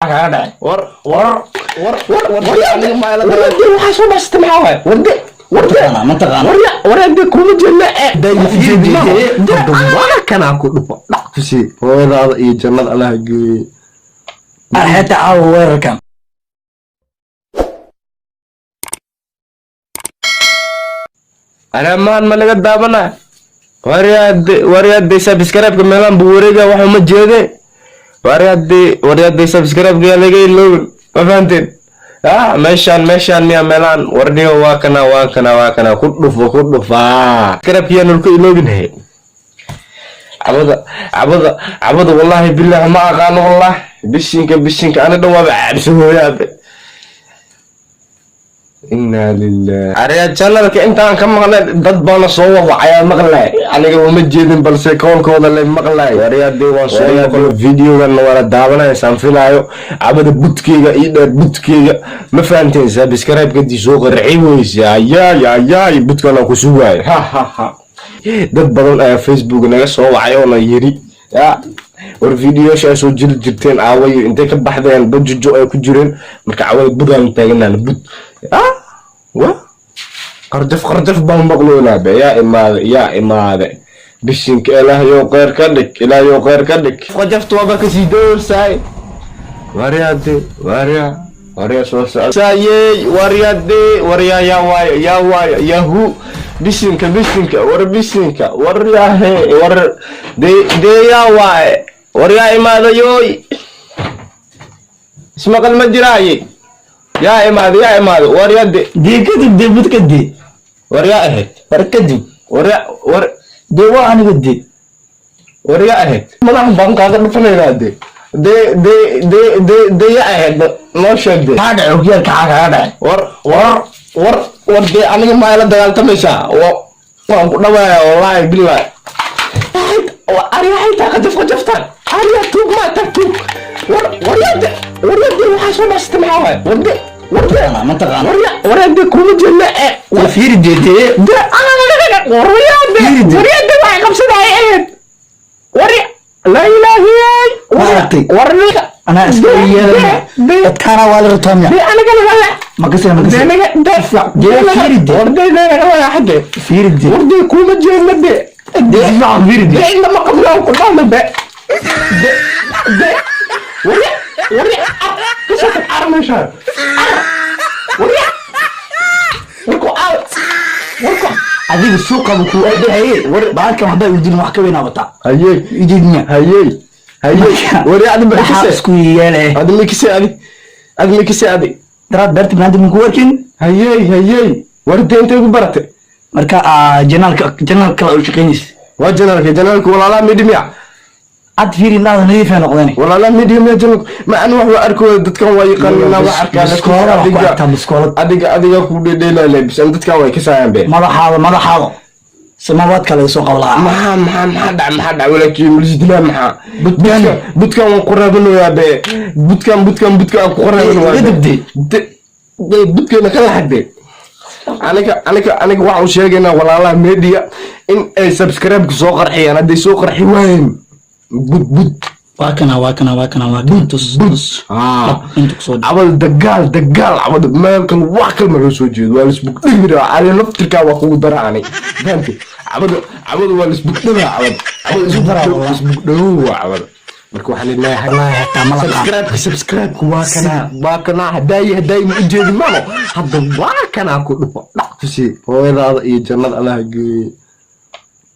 Kaaga dhacay? War, War, war, war, war, aniga ma ila warde, waxaa soo baxsatay maxaa waaye? Warde, warde. Mataqaanaa, mataqaanaa. Warya, warde, kuma jeedna ee kanaa ku dhufo, dhac ku sii, hooyadaada iyo jannada Allaha geeye. Arxeeta caawa weerarkan. Maan ma laga daabanaa? Waryaade, waryaade, subscribe-ka meelaan buu wareega, wax uma jeede. Waryaade, waryaade, subscribe-ka yaa laga iloobin, ma fahanteen? Ah, meeshaan, meeshaan miya meelaan? Warniyo, waa kana, waa kana, waa kana, ku dhufo, ku dhufaa, subscribe-ka yaa nolka iloobin. He, cabada, cabada, cabada, wallahi billah ma aqaano, wallahi bishinka, bishinka, ani dhan waaba cabsi hooyaabe. Inna lilah. Ariya, channelka intaan ka maqlay dad baana soo wawacayaa maqlay, aniga uma jeedin, balse koolkooda le maqlay. Ariya, dee waan soo maqlo videogan, waana daawanaya saan filaayo. Cabada budkeyga ii dheer, budkeyga, ma fahanteen? Subscribe-kadii soo qarxi weyse, ayaay, ayaay, budkan aan ku sugaayo. Ha ha ha, dad badan ayaa Facebook naga soo wacay oo na yiri, ya war, videoyaasha ay soo jiri jirteen aawayo, intay ka baxdeen, bajujo ay ku jireen. Marka cawada budaan taaganaan, bud ah wa qarjaf, qarjaf baan maqloonaa be. Yaa imaade, yaa imaade? Bishinka, Ilaahayow kheyr ka dhig, Ilaahayow kheyr ka dhig. Qajafta waaba kasii doosaay. Waryaade, warya, warya, soo socdaayey. Waryaade, warya, yaa waayo, yaa waayo, yahu, bishinka, bishinka, war bishinka, war yaahe, war dee, dee, yaa waaye? War yaa imaadayoy? Ismaqal ma jiraaye? Yaa imaade, yaa imaade? War yade. Dee kadib, dee budka, dee. War yaa ahayd? War kadib. War ya, war. Dee waa aniga, dee. War yaa ahayd? Madax baan kaaga dhufanaynaa. Dee, dee, dee, dee, dee, dee, yaa ahayd? Noo sheeg dee. Maxaa dhacay? Okiyaalka xaa kaaga dhacay? War, war, war, war, dee aniga ma ila dagaaltamaysaa? Waan ku dhawaaya, wallahi billahi. Ariga xaytaa qajaf, qajaftaan, ariga tuug maa tag, tuug. War, waryade, waryade, waxaa soo baxsatay maxaa waaye? Warde, warde. Mataqaanaa, mataqaanaa. Warya, waryade, kuma jeedna ee. Waa fiiri, dee, dee. De, waryade. Fiiri. Waryade, waxay qabsadahay ahayd warya, laa ilaahiyey. Maaragtay. Warniga. Anaa iska yeelana. Dadkaana waa la rabtaa miya? De aniga laga Makase, makase. Dee fiiri, dee. Warde, naga wadaxade. Fiiri, dee. Warde, kuma jeedna de. Dee si fiican fiiri, dee. De indama qabnaa ku dhahna be. De, de, warya, warya, kasoo tag, car meeshaan, car, warya, warku aaw, warku. Adiga suuqaba kuu aadahaye. Bahalkan waxbaa idin wax ka weynaa wataa. Hayey. Ujeedmiya? Hayey, hayey, warya, adi Maxaa makise isku yeele? Adi makise, adi, adi makise, adi. Daraad beerta banaanti ma ku arkin? Hayey, hayey, war dee, intay ku barate? Marka janaalka, janaal kale u shaqaynaysa. Waa janaalka, janaalka walaalaha midhimiya. Ad fiiri, indhaada nadiif ay noqdeen. Walaalaha midhimiya janaalka ma ani wax waa arkooda, dadkan waa yaqaanina, waa arkaa. Biskoolada wax ku aragtaa, biskoolad. Adiga, adiga ku dhedheelale bisan, dadkan way kasaayaan be. Madaxaada, madaxaada samawaadka laga soo qabo lahaa. Maxaa, maxaa, maxaa dhac, maxaa dhac walaakiin mulisdilaa maxaa? Budkan. Budkan waan ku raabanayaa be, budkan, budkan, budkan aan ku raabanayaa. Iga dibde. De, de, budkeena ka laxade. Aniga, aniga, aniga waxaan u sheegaynaa walaalaha media in ay subscribe-ka soo qarxiyaan. Hadday soo qarxi waayeen, bud, bud. Waa kana, waa kana, waa kana, waa kana, tus, tus. Inta kusoo dhig. Cabada dagaal, dagaal, cabada meel kale, wax kale ma loo soo jeedo, waa lisbugdhigi. Ani laftirkaa waa kugu dara ani, fahamtay? Cabada, cabada, waa lisbugdhagaa cabada, cabada. Isku daraa wallah. Isbugdhagow waa cabada. Marka waxaan leeyahay Wallahi hataa ma laqaan. Subscribe-ka, subscribe-ka waa kanaa, waa kanaa. Hadaayi, hadaayi, ma ujeedin mano? Hadda waa kanaa, ku dhufo, dhac ku sii, hooyadaada iyo jannada Allaha geeye.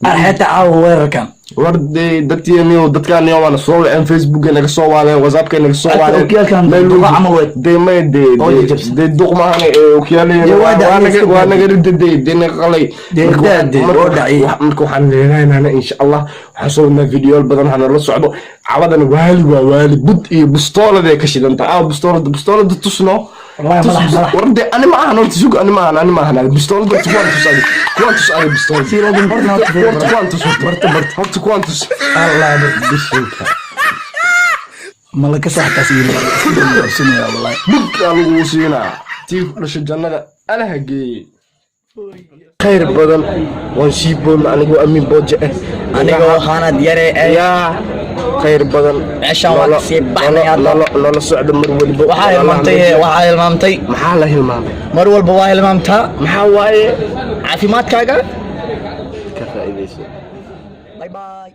Arxeeta caawa weerarkan. War dee, dadkiiniyo, dadkaaniyo waana soo waceen, Facebooka naga soo waadeen, WhatsAppka naga soo waadeen. Okiyaalkan duqa camal weyd. Dee may dee. Oo dee jajabsan. Dee duq maahane ee okiyaaleyna. Dee waa dhacay, waa naga iska waa daa. Naga rida dee, dee naga qalay. Dee daa, dee, oo dhacay. Marka waxaan leenahay, insha Allah waxaan soo wadnaa videoyaal badan, waxaa nala socdo. Cabadan waali waa waali, bud iyo bustooladay ka shidanta. Ah, bustoolada, bustoolada tusno. Wallahi madax, madax. War dee, ani ma ahan, horta sug, ani ma ahan, ani ma ahan. Bustoolada kuwaan tus, adi kuwaan tus, adi bustoolada. Si loo barta, horta kuwaan tus, horta barta, horta kuwaan tus. Allah barta. Bishinka. Malaka saxtaas iyo qabsanaya wallahi. Bug aa lagu siinaa, tii ku dhashay jannada Alaha geeyey. Khayr badan waan sii boolna, anigoo Amiin Booje ah. Anigoo Hanad Yare eh. Yaa. Khayr badan. Meeshaan waa kasii baxnay hadda. Nala socda mar waliba. Waxaa hilmaamtay, waxaa hilmaamtay. Maxaa la hilmaamay? Mar walba waa hilmaamtaa. Maxaa waaye? Caafimaadkaaga. Ka faa'iidayso. Bye bye.